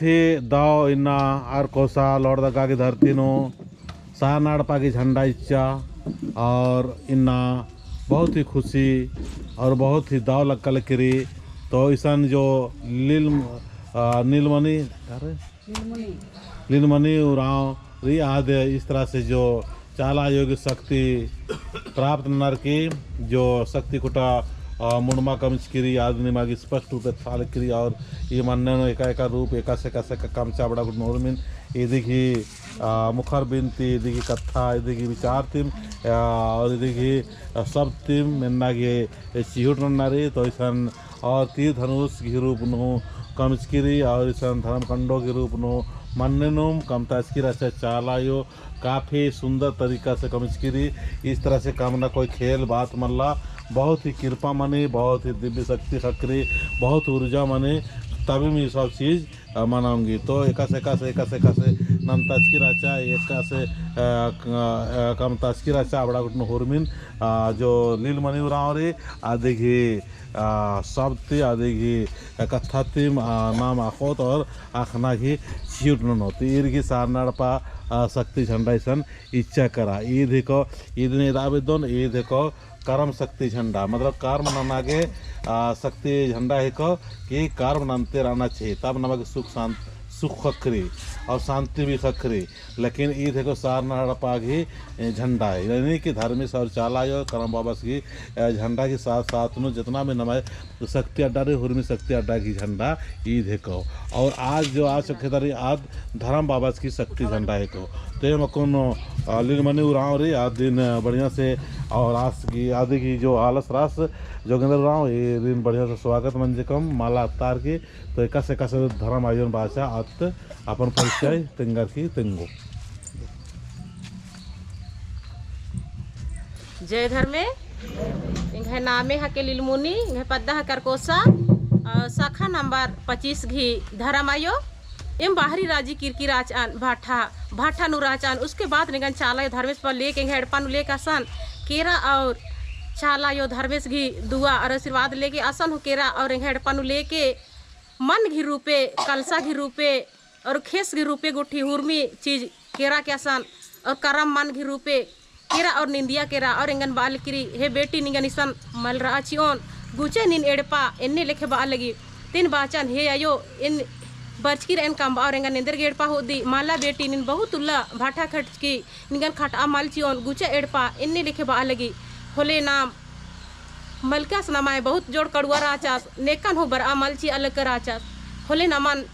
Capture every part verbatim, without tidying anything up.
ती दव इन्ना अरकोसा लोहरदगा की धरती नू सरना एड़पा की झंडा इच्चा और इन्ना बहुत ही खुशी और बहुत ही दव लग्गा लगी रई। तो इसन जो लील, अ, नीलमणि, अरे? नीलमणि। नीलमणि उराँव रई आद इस तरह से जो चाला आयो गही शक्ति प्राप्त ननर की जो शक्ति खुटा, अ, मुड़मा कमचकी रई आद निमा गे स्पष्ट रूप से एथरा लगी रई और ई मन्ने नू एका एका रूप एकासे एकासे का कमचा अबड़ा गुट्ठिन होरमिन इदी गही, अ, मुखर बिनती, इदी गही कत्था, इदी गही विचार तिम, अ, और इदी गही, अ, शब्द तिम मेन्ना गे चिहुट नन्ना रई। तो इसन और तीर धनुष गही रूप नू कमचकी रई और इसन धर्म कंडो गही रूप नू मन्ने नू कमताचकी रहचा चाला आयो काफी सुंदर तरीका से कमचकी रई। इस तरह से कमना कोई खेल बात मल्ला, बहुत ही कृपा मनी, बहुत ही दिव्य शक्ति ख़क्खरी, बहुत ऊर्जा मनी, तभी में सब चीज, अ, मना ओंगी। तो एकासे, एकासे, एकासे, एकासे नन्ताचकी रहचा, एकासे, अ, क-, अ, कमताचकी रहचा, अबड़ा गुट्ठिन होरमिन, अ, जो नीलमणि उराँव रई, अदी गही आ, शब्द ती, अदी गही कत्था ती, आ, नाम अख़ोत और अख़ना गही चिहुट ननोत। ईर गही सरना एड़पा, आ, शक्ति झंडा इसन इच्चा केरा। ईद हिको, ईद ने दाबे दोन, ईद हिको कर्म शक्ति झंडा। मतलब कर्म नना गे, आ, शक्ति झंडा हिको कि कर्म नन्ते रहना चाहिए। तब नमा गे सुख शांत, सुख ख़क्खरी और शांति भी ख़क्खरी। लेकिन ईद हिको सरना एड़पा गही, ए, झंडा है, यानी कि धर्मेस और चाला आयो करम बाबस गही, ए, झंडा के साथ साथ नू जितना भी नम्है शक्ति अड्डा रई, हुरमी शक्ति अड्डा गही झंडा ईद हिको। और आज जो आज चौकीदारी आद धर्म बाबस गही शक्ति झंडा हिको। तो एम अक्कुन, अ, नीलमणि उराँव रई, आदिन बढ़िया से और आस गही, आदि गही जो आलस रअस जोगेंद्र उराँव, ईरिन बढ़िया से स्वागत मंजकम माला अत्तार की। तो एकासे एकासे धर्म आयोन बाचा आद अपन परिचय तेंगर की तेंगो। जय धर्मे। एंग्है नामे हके लीलमुनी, एंग्है पद्दा हके अरकोसा, अ, शाखा नंबर पच्चीस गही धर्म आयो। एम बाहरी राजी किरकी रहचन, भाठा, भाठा नू रहचन। उसके बाद निंगन चाला आयो धर्मेस पर लेके, एंग्है एड़पा नू लेके असन केरा और चाला आयो धर्मेस गही दुआ और आशीर्वाद लेके असन हूँ केरा और एंग्है एड़पा नू लेके मन गही रूपे, कलसा गही रूपे और खेस गही रूपे गुट्ठी हुरमी चीज केरा के असन और करम मन गही रूपे केरा और निंदिया केरा और एंगन बआ लगी रई, हे बेटी निंगन इसन मल रआ चिओन, गुचा नीन एड़पा एन्ने लेखे बआ लगी। तेन बाचन, हे आयो, एन बरचकी रअन कमबआ और एंगन एन्देर गे एड़पा होदी, मला बेटी नीन बहुत उल्ला भाठा खटचकी, निंगन खटआ मल चिओन, गुचा एड़पा एन्ने लेखे बआ लगी। होले नाम मलकस नम्है बहुत जोड़ कड़ुआ रहचस, नेकन हूँ बरआ मल चिआ लक्का रहचस। होले नमन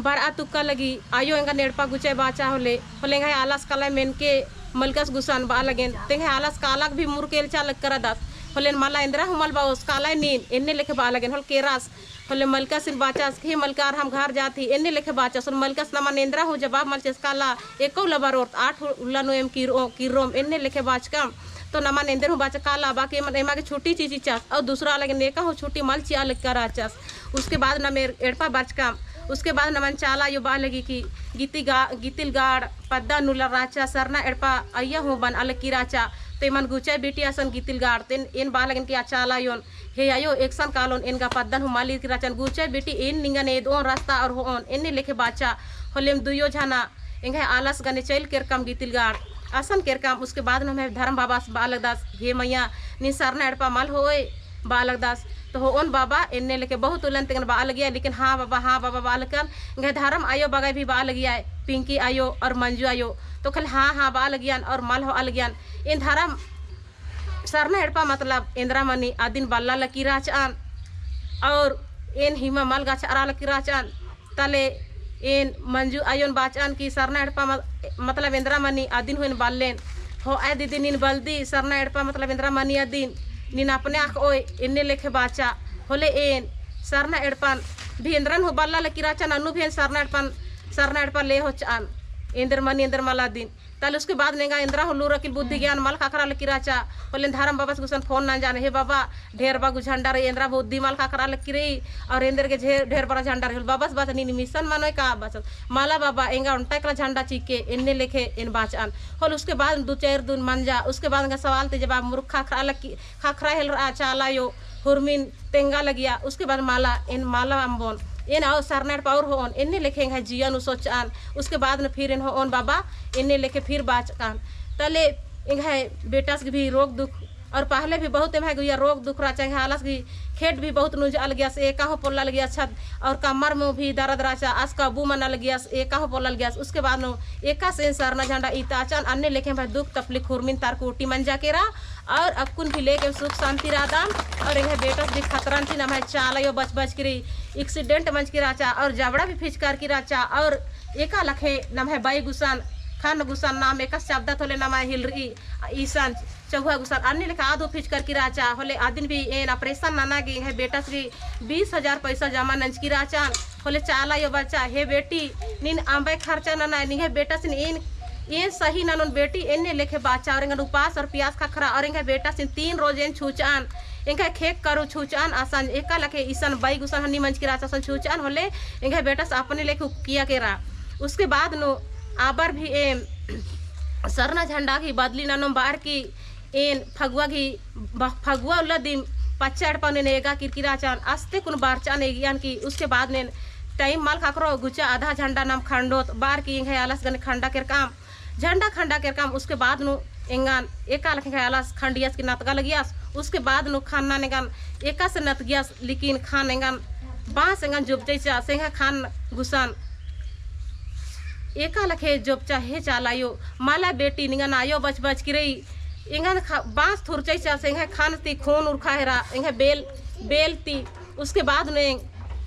बरआ तुक्का लगी, आयो एंगन एड़पा गुचा बाचा होले, होले एंग्है आलस कालय मेनके मलकस गुसन बआ लगेन, तेंग्है आलस कालक भी मुरकेल चा लक्का रअदस। होले मला एन्देरा हूँ मल बओस कालय नीन, एन्ने लेखे बआ लगेन, होले केरस। होले मलकसिन बाचस, हे मलका, अरा हम घर जात ही, एन्ने लेखे बाचस। होले मलकस नमन एन्देरा हूँ जवाब मल चिअस, काला, एको उल्ला बरओर, आठ उल्ला नू एम किर्रो-, किर्रोम, एन्ने लेखे बाचकम। तो नमन एन्देर हूँ बाचस, काला, बाकी एमन एमा गे छुट्टी चिच्चस, और दूसरा लगे नेका हूँ छुट्टी मल चिआ लक्का रहचस। उसके बाद नम एड़पा बरचकम, उसके बाद नमन चाला आयो बआ लगी कि गितिगा-, गितिलगाड़ पद्दा नू उल्ला रहचा, सरना एड़पा अइय्या हूँ बनआ लक्की रहचा। तो एमन गुचा बेटी असन गितिलगाड़, तेन एन बआ लगेन कि आ चाला आयोन हे आयो, एकसन कालोन एन गा पद्दन हूँ मल ईरकी रहचन, गुचा बेटी एन निंगन एदओन रस्ता और होओन, एन्ने लेखे बाचा। होले एम दुयो झना एंग्है आलस गने चइल केरकम गितिलगाड़। असन केरकम, उसके बाद नम्है धर्म बाबस बआ लगदस, हे मइया, नीन सरना एड़पा मल होओय बआ लगदस। तो होओन बाबा, एन्ने लेखे बहुत उल्लन तेंगन बआ लगिया, लेकिन हाँ बाबा, हाँ बाबा बआ लगकन। एंग्है धर्म आयो बगय भी बआ लगिया, पिंकी आयो और मंजू आयो। तो खाली हाँ, हाँ बआ लगियन और मल होआ लगियन। एन धर्म सरना एड़पा मतलब एन्देरा मनी अदिन बल्ला लक्की रहचन और एन हिमा मल गछारआ लक्की रहचन। तले एन मंजू आयोन बाचन कि सरना एड़पा म-, मतलब एन्देरा मनी अदिन हूँ एन बल्लेन। होअय दीदी नीन बल्दी, सरना एड़पा मतलब एन्देरा मनी अदिन, नीन अपने अख़ओय, एन्ने लेखे बाचा। होले एन सरना एड़पन भी एन्देरन हूँ बल्ला लक्की रहचन, अन्नु भी एन सरना एड़पन, सरना एड़पा ले होचन, एन्देर मनी एन्देर मल अदिन। तले उसके बाद नेंगा एन्देरा हूँ लूर अकिल बुद्धि ज्ञान मल ख़क्खरआ लक्की रहचा। होले एन धर्म बाबस गुसन फोन नंजन, हे बाबा, ढेर बग्गे झंडा रई, एन्देरा बुद्धि मल ख़क्खरआ लक्की रई, और एन्देर गे झे-, ढेर बड़ा झंडा रई। होले बाबस बाचन, नीन मिसन मनोय का बाचस? मला बाबा, एंगा ओन्टा एकला झंडा चिके, एन्ने लेखे एन बाचन। होले उसके बाद दू चार दिन मंजा, उसके बाद एंगा सवाल ती जवाब मुरुख ख़क्खरआ लक्की, ख़क्खरआ हेलरआ चाला आयो, हुरमिन तेंगा लगिया, उसके बाद मला, एन मला अम्बोन। एन अउर सरना एड़पा अउर होओन, एन्ने लेखे एंग्है जिया नू सोचआन। उसके बाद नू फिर एन होओन बाबा, एन्ने लेखे फिर बाचकान। तले एंग्है बेटस गे भी रोग दुख, और पहले भी बहुत एम्है गुइया रोग दुख रहचा, एंग्है आलस गे खेड्ड भी बहुत नुंजा लगियस, एका हूँ पोल्ला लगियस छद, और कमर में भी दर्द रहचा, आस कबू मना लगियस, एका हूँ पोल्ला लगियस। उसके बाद नू एकासे एन सरना झंडा इताचन, अन्ने लेखे एम्है दुख तकलीफ हुरमिन तार कूटी मंजा केरा, और अक्कुन भी लेके सुख शांति रअदम। और एंग्है बेटस भी खतरन ती नम्है चाला अयो बच बच किरी accident मंजकी रहचा और जबड़ा भी फिचकर की रहचा। और एका लखे नम्है बई गुसन, खन गुसन नाम एकस चबदत होले नम्है हिलरी इसन चौहा गुसन अन्ने लेखा आदो फिचकर की रहचा। होले अदिन भी एन operation नना गे एंग्है बेटस गे बीस हजार पैसा जमा नंजकी रहचन। होले चाला अयो बाचा, हे बेटी, नीन अम्बे खर्चा नना, निंग्है बेटसिन एन, एन सही ननोन बेटी, एन्ने लेखे बाचा। और एंगन उपास और पियास खखरा, और एंग्है बेटसिन तीन रोज एन छूचआन, एंग्है खेक करू छूचआन, असन एका लखे इसन बई गुसन हन्नी मंजकी रहचा असन छूचआन। होले एंग्है बेटस अपने लेखे उक्किया केरा। उसके बाद नू आबर भी एम सरना झंडा गे बदली ननोम बअर की एन फगुआ गे, ब-, फगुआ उल्ला दिम पच्चा एड़पा नू एन एगा किरकिरा रहचन, अस्ते कुन बरचन एगियन की। उसके बाद नू एन time मल खखरो गुचा आधा झंडा नाम खंडोत बअर की एंग्है आलस गने खंडा केरकम, झंडा खंडा केरकम। उसके बाद नू एंगन एका लखे एंग्है आलस खंडियस की नतगा लगियस। उसके बाद नू खन्नन एंगन एकासे नतगियस, लेकिन खन एंगन बांस एंगन जोबचइचा, से एंग्है खन गुसन एका लखे जोबचा, हे चाला अयो, मला बेटी निंगन अयो बच बच किरई, एंगन ख-, बांस थुरचइचा, से एंग्है खन ती खून उरखा हेरा, एंग्है बेल, बेल ती। उसके बाद नू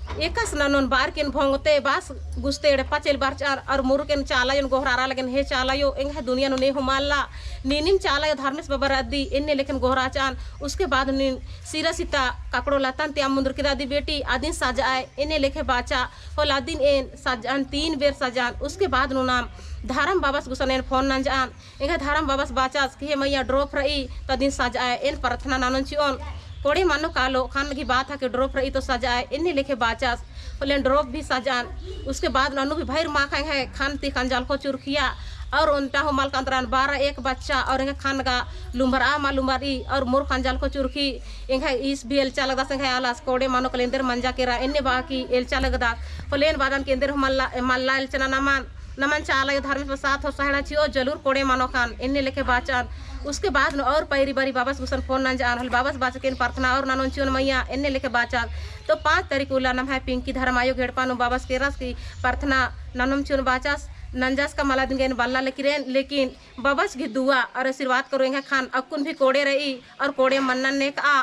एकासे ननोन बअर की एन भोंगते बांस गुसते एड़पा चइल बरचन, और मुरुक एन चाला अयोन गोहरारा लगेन, हे चाला अयो, एंग्है दुनिया नू ने हूँ मल्ला, नीनिम चाला अयो धर्मेस बाबा रअदी, एन्ने लेखे एन गोहराचन। उसके बाद नू सिरा सिता ककड़ो लतन ती अम्म मुंदुरकी रअदी बेटी, अदिन सजआय, एन्ने लेखे बाचा। होले अदिन एन सजआन, तीन बेर सजआन। उसके बाद नू नाम धरम बाबस गुसन एन phone नंजआन। एंग्है धरम बाबस बाचस कि हे मइया drop रई, तो अदिन सजआय, एन प्रार्थना ननोन चिओन। कोड़े मनो कालो, खन गे बात हा कि drop रई तो सजआय, एन्ने लेखे बाचस। होले एन drop भी सजआन। उसके बाद नू अन्नु भी भइर माखा एंग्है खन ती खंजलखो चुरखिया, और ओन्टा हूँ मल कन्दरन बारह एक बच्चा, और एंग्है खन गा लुम्बरआ मल लुम्बरई, और मोर खंजलखो चुरखी, एंग्है ईस भी एल्चा लगदस, एंग्है आलस कोड़े मनो कालो एन्देर मंजा केरा, एन्ने बआ की एल्चा लगदस। होले एन बादन कि एन्देर हूँ मल्ला, मल्ला एल्चना नमन, नमन चाला अयो धर्मेस बाबस साथ हो सहाड़ा चिओ, जरूर कोड़े मनो खन, एन्ने लेखे बाचन। उसके बाद नू और पैरी बारी बाबस गुसन phone नंजआन, होले बाबस बाचस कि एन प्रार्थना और ननोन चिओन मइया, एन्ने लेखे बाचस। तो पाँच तारीख उल्ला नम्है पिंकी धर्म अयो गे एड़पा नू बाबस केरस कि प्रार्थना ननोम चिओन बाचस, नंजस का मला अदिन गे एन बल्ला लकिरेन, लेकिन बाबस गे दुआ और आशीर्वाद करो, एंग्है खन अक्कुन भी कोड़े रई और कोड़े मन्नन नेकआ।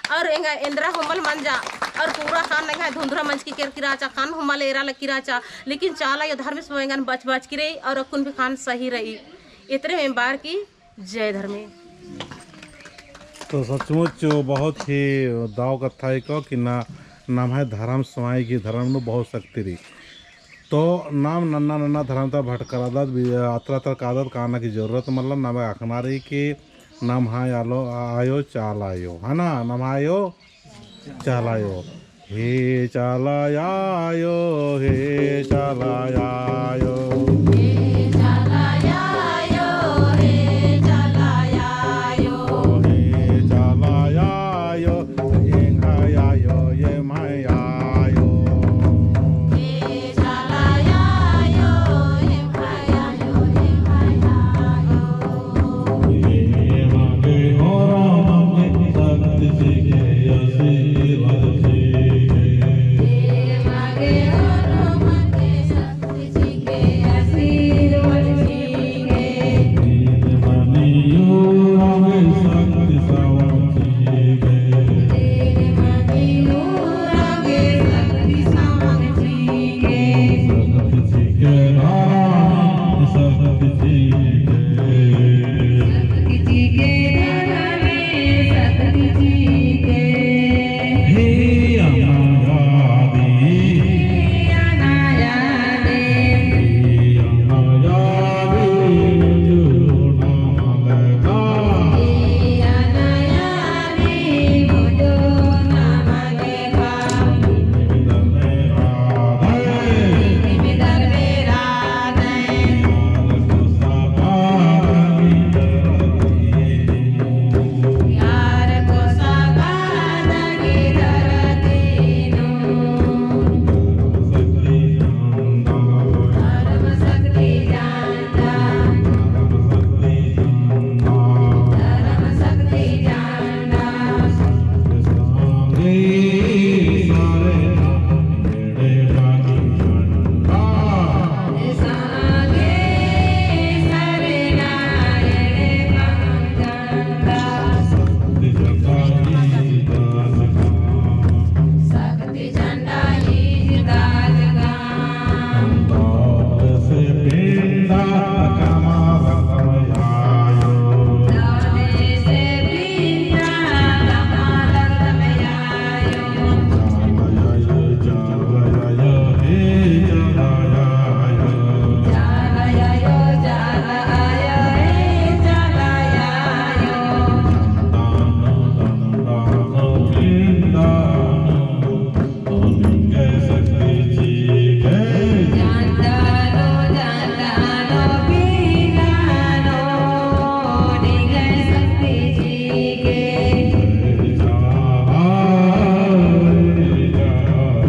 और एंगा एन्दरा हूँ मल मंजा, और पूरा खन एंगा धुंधुरा मंजकी केरकी रहचा, खन हूँ मल एरा लगी रहचा, लेकिन चाला अयो धर्मेस बाबा एंगन बच बच किरई, और अक्कुन भी खन सही रई। इतरे में बार की जय धर्मे। तो सचमुच बहुत ही दव कत्था है को कि ना, नम्है धर्म स्वाई की धर्म नू बहुत शक्ति रई। तो नाम नन्ना नन्ना धर्म ता भटकरादत, बि-, अतरा अतरा कादत काना की जरूरत मतलब नम्है अख़ना रई कि नम्है आलो, अयो चाला अयो, है ना? नम्है अयो चाला अयो। हे चाला अयो, हे चाला अयो। हे चाला अयो, हे चाला अयो। हे चाला अयो, एम्है अयो, एम्है अयो।